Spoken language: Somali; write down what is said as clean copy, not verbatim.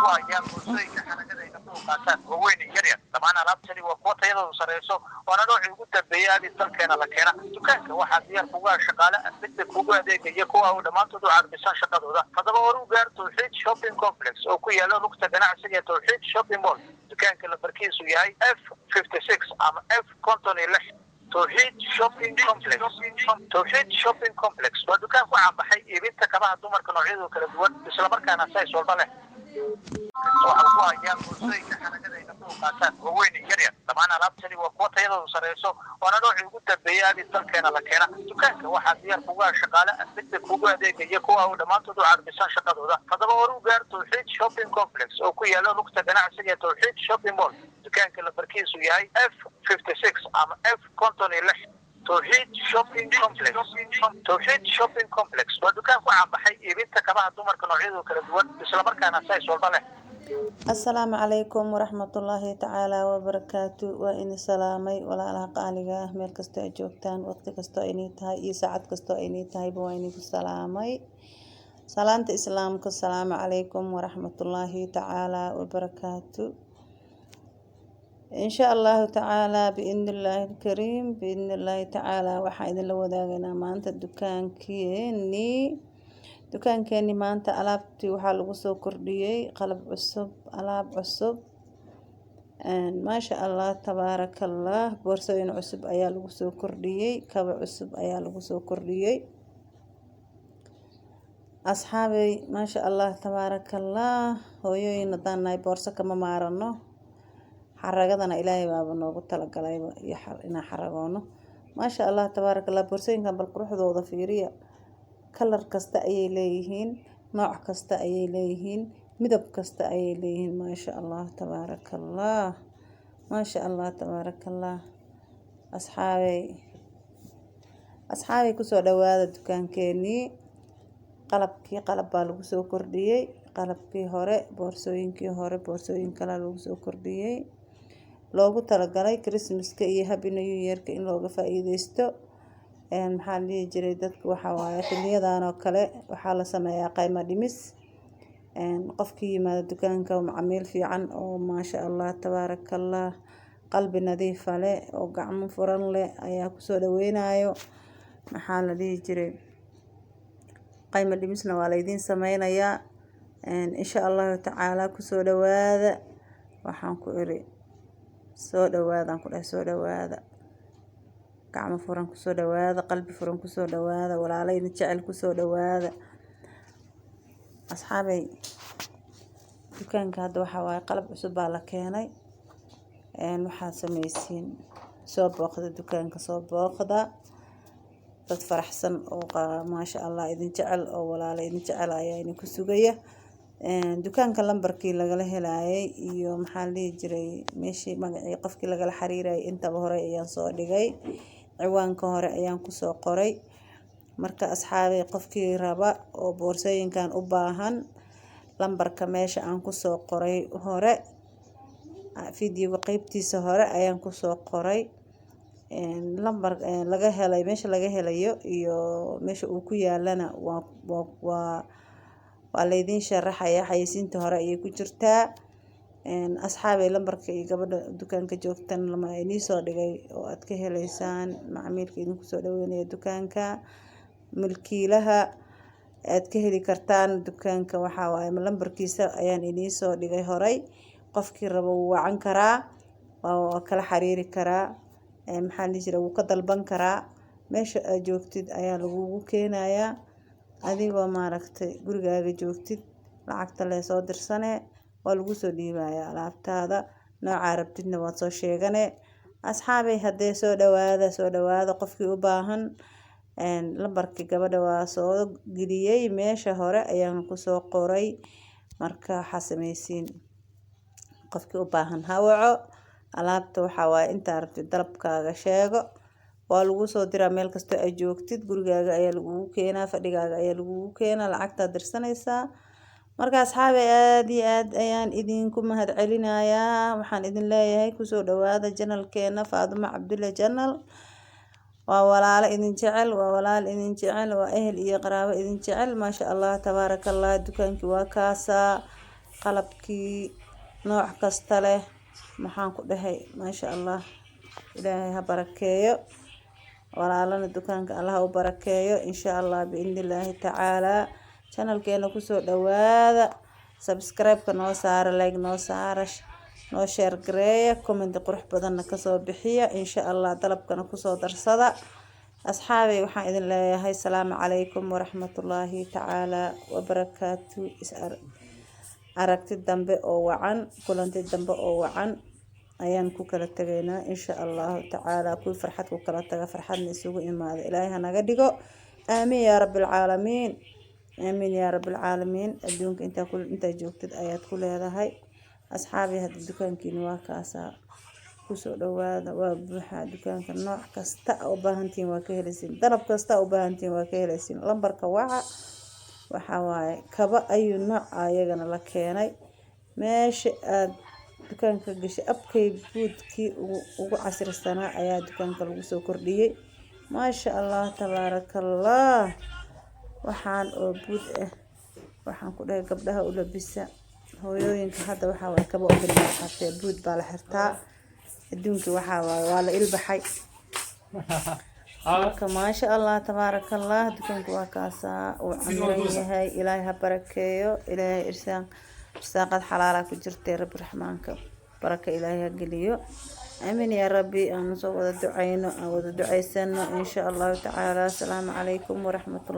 Ku hayaa boorsooyinka xaragada ay gabdhuhu qaataan, waaweyn iyo yaryar. Dhammaan alaabtani waa kuwa tayadoodu sareyso, waana noocii ugu dambeeyay abid dalkeena la keena. Dukaanka waxaa diyaar kugu ah shaqaale degdeg kugu adeegaya, kuwa uu dhammaantood u carbisan shaqadooda. Haddaba hore u gaar Tawxiid Shopping Complex oo ku yaala rugta ganacsiga ee Tawxiid Shopping Mall, dukaanka lambarkiisu yahay F 56 ama F 56. Tawxiid Shopping Complex. Tawxiid Shopping Complex waa dukaan ku caanbaxay iibinta kabaha dumarka noocyadooda kala duwan, islamarkaana size walba leh. Waxa ku hayaa boorsooyinka xaragada ay gabdhuhu qaataan, waaweyn iyo yaryar. Dhammaan alaabtani waa kuwa tayadoodu sareyso, waana noocii ugu dambeeyay abid dalkeena la keena. Dukaanka waxaa diyaar kugu ah shaqaale degdeg kugu adeegaya, kuwa uu dhammaantood u carbisan shaqadooda. Haddaba hore u gaar Tawxiid Shopping Complex oo ku yaala rugta ganacsiga ee Tawxiid Shopping Mall, dukaanka lambarkiisu yahay F 56 ama F 56. Tawxiid Shopping Complex. Tawxiid Shopping Complex waa dukaan ku caanbaxay iibinta kabaha dumarka noocyadooda kala duwan, islamarkaana size walba leh. Asalaamu calaykum waraxmatullaahi tacaala wabarakaatu. Waa ini salaamay, walaalaha qaaliga ah, meel kastoo ay joogtaan, waqti kastoo inay tahay iyo saacad kastoo inay tahayba, waa inigu salaamay salaanta Islaamka. Asalaamu calaykum waraxmatullaahi tacaala wabarakaatu. Insha Allahu tacaala, biidni Illaahi alkariim, biidni Illaahi tacaala, waxaan idinla wadaagaynaa maanta dukaankeenii. Dukaankeeni maanta alaabtii waxaa lagu soo kordhiyey qalab cusub, alaab cusub, maasha Allah, tabaaraka Allah. Boorsooyin cusub ayaa lagu soo kordhiyey, kabo cusub ayaa lagu soo kordhiyey, asxaabey. Maasha Allah, tabaaraka Allah. Hooyooyin haddaan nahay, boorso kama maarano. Xaragadana Ilaahay baaba noogu talagalayba iyo inaan xaragoono. Maasha Allah, tabaaraka Allah. Boorsooyinkan bal quruxdooda fiiriya. Color kasta ayay leeyihiin, nooc kasta ayay leeyihiin, midab kasta ayay leeyihiin. Maasha Allah, tabaaraka Allah, maasha Allah, tabaaraka Allah. Asxaabey, asxaabey, kusoo dhawaada dukaankeenii. Qalabkii, qalab baa lagu soo kordhiyey. Qalabkii hore, boorsooyinkii hore, boorsooyin kalea lagu soo kordhiyey, loogu talagalay Christmaska iyo Happy New Yearka in looga faa-iideysto. Maxaa la dhihi jiray, dadka waxaa waaye xiliyadan oo kale waxaa la sameeyaa qiimo dhimis. Qofkii yimaado dukaanka, macamiil fiican oo maasha Allah, tabaaraka Allah, qalbi nadiifa leh oo gacmo furan leh ayaa kusoo dhaweynayo. Maxaa la dhihi jiray, qiimo dhimisna waa laydiin sameynayaa, insha Allahu tacaala. Kusoo dhawaada, waxaan ku iri, soo dhawaadaan ku dhahay. Soo dhawaada, gacmo furan kusoo dhawaada, qalbi furan kusoo dhawaada, walaalayna jecel kusoo dhawaada. Asxaabey, dukaanka hadda waxaa waaye qalab cusub baa la keenay. Waxaad sameysiin, soo booqda dukaanka, soo booqda. Dad faraxsan oo maasha Allah idin jecel oo walaala idin jecel ayaa idinku sugaya. Dukaanka lambarkii lagala helayay iyo, maxaa la dhihi jiray, meeshii, magacii qofkii lagala xiriirayay, intaba hore ayaan soo dhigay, ciwaanka hore ayaan kusoo qoray. Marka asxaabey, qofkii raba oo boorsooyinkan u baahan, lambarka meesha aan kusoo qoray hore, videoga qeybtiisa hore ayaan kusoo qoray lambar laga helay, meesha laga helayo iyo meesha uu ku yaalana waa laydiin sharaxaya. Xayeysiinta hore ayay ku jirtaa, asxaabey. Lambarka iyo gabadha dukaanka joogtan lama inii soo dhigay oo aad ka heleysaan macamiilka idinku soo dhaweynaya dukaanka, milkiilaha aad ka heli kartaan dukaanka. Waxaa waaye lambarkiisa ayaan idiin soo dhigay horay. Qofkii rabo wuu wacan karaa, waa kala xiriiri karaa, maxaa la dhihi jiray, wuu ka dalban karaa. Meesha aad joogtid ayaa lagugu keenayaa, adigoo maaragtay gurigaaga joogtid. Lacagta lee soo dirsane, waa lagu soo dhiibayaa alaabtaada. Noocaa rabtidna waad soo sheegane. Asxaabey, haddee soo dhawaada, soo dhawaada. Qofkii u baahan, lambarkii gabadha waa soo geliyey, meesha hore ayaan kusoo qoray. Marka waxaa sameysiin, qofkii u baahan ha waco. Alaabta waxaa waaye intaa rabtid dalabkaaga sheego, waa lagu soo diraa. Meel kastoo ay joogtid, gurigaaga ayaa lagugu keenaa, fadhigaaga ayaa lagugu keenaa, lacagtaad dirsanaysaa. Marka asxaabe, aada iyo aad ayaan idinku mahad celinayaa. Waxaan idin leeyahay, kusoo dhawaada channelkeena Faadumo Cabdulle Channel. Waa walaalo idin jecel, waa walaal idin jecel, waa ehel iyo qaraabo idin jecel. Maasha Allah, tabaaraka Allah. Dukaankii waa kaasaa. Qalabkii nooc kasta leh, maxaan ku dhahay, maasha Allah, Ilaahay ha barakeeyo walaalana, dukaanka Allah u barakeeyo, insha Allah biidnillaahi tacaalaa. Channelkeena kusoo dhawaada, subscribe-ka noo saara, like noo saara, noo share gareeya, comment qurux badanna kasoo bixiya, insha Allah. Dalabkana kusoo darsada. Asxaabay, waxaan idin leeyahay salaamu calaykum waraxmatullaahi tacaalaa wabarakaatu. Is aragti dambe oo wacan, kulanti dambe oo wacan ayaan ku kala tegaynaa, insha Allahu tacaala. Kuwii farxad ku kala taga, farxadna isugu imaada, Ilaahay hanaga dhigo. Aamiin yaa rabbilcaalamiin, aamiin yaa rabbilcaalamiin. Adduunka intaa ku intaa joogtid ayaad ku leedahay. Asxaabi, hadda dukaankiina waa kaasaa, kusoo dhawaada. Waa buuxaa dukaanka, nooc kasta u baahantihiin waa ka helaysiin, dalab kasta u baahantihiin waa ka helaysiin. Lambarka waca. Waxaa waaye kaba ayuu nooc ayagana la keenay. Meesha aad dukaanka gashay, abkay buudkii ugu casrisanaa ayaa dukaanka lagu soo kordhiyey. Maasha Allah, tabaarakallah. Waxaan oo buud ah, waxaan ku dhahay, gabdhaha u labisa, hooyooyinka hadda waxaa waaye kaba u bilaa buud baa la xirtaa. Adduunka waxaa waaye waa la ilbaxay. Marka maasha Allah, tabaarakallah, dukaanka waa kaasaa, uu camiran yahay. Ilaahay ha barakeeyo. Ilaahay irsaaq, irsaaqad xalaala ku jirtay, Rabbi Raxmaanka baraka Ilaahay ha geliyo. Aamin yaa Rabbi. Aan soo wada ducayno, aan wada ducaysano, insha Allahu tacaala. Asalaamu calaykum waraxmatullah.